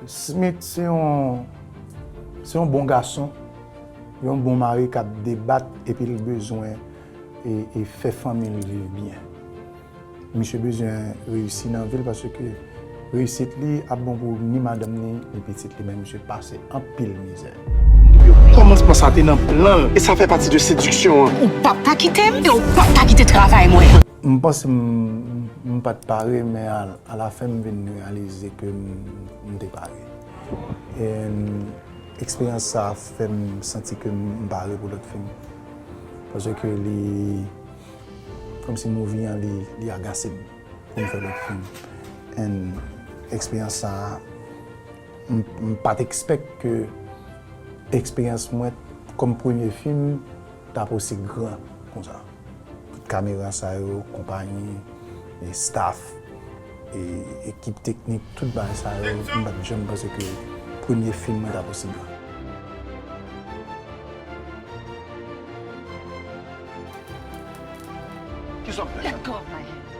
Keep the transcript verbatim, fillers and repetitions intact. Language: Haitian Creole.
Smith se yon, se yon bon gason, yon bon mari k ap debat epi l bezwen e, e fè fanmi l viv byen. Misye bezwen reyisi nan vi l paske reyisit li ap bon pou ni madanm ni, ni pitit li, men misye pase anpil mizè. Kòmansman sa te nan plan l, e sa fè pati de sediksyon an. Ou p ap ka kite m e ou p ap ka kite travay mwen. M panse m, m pa t pare, men a, alafen m vin reyalize ke m, m te pare. E, eksperyans sa a fè m santi ke m pare pou lòt fim. Paske li, kòmsi movie an, li, li agase m pou m fè lòt fim. And eksperyans sa a, m, m pa t expect ke eksperyans mwen kòm premye fim t ap osi gran konsa. Tout kamera sa yo, konpayi, e staff, e ekip teknik, tout bagay sa yo, m pa t janm panse ke premye fim mwen t ap osi gran. Kisa w ap fè? Let go of my hand.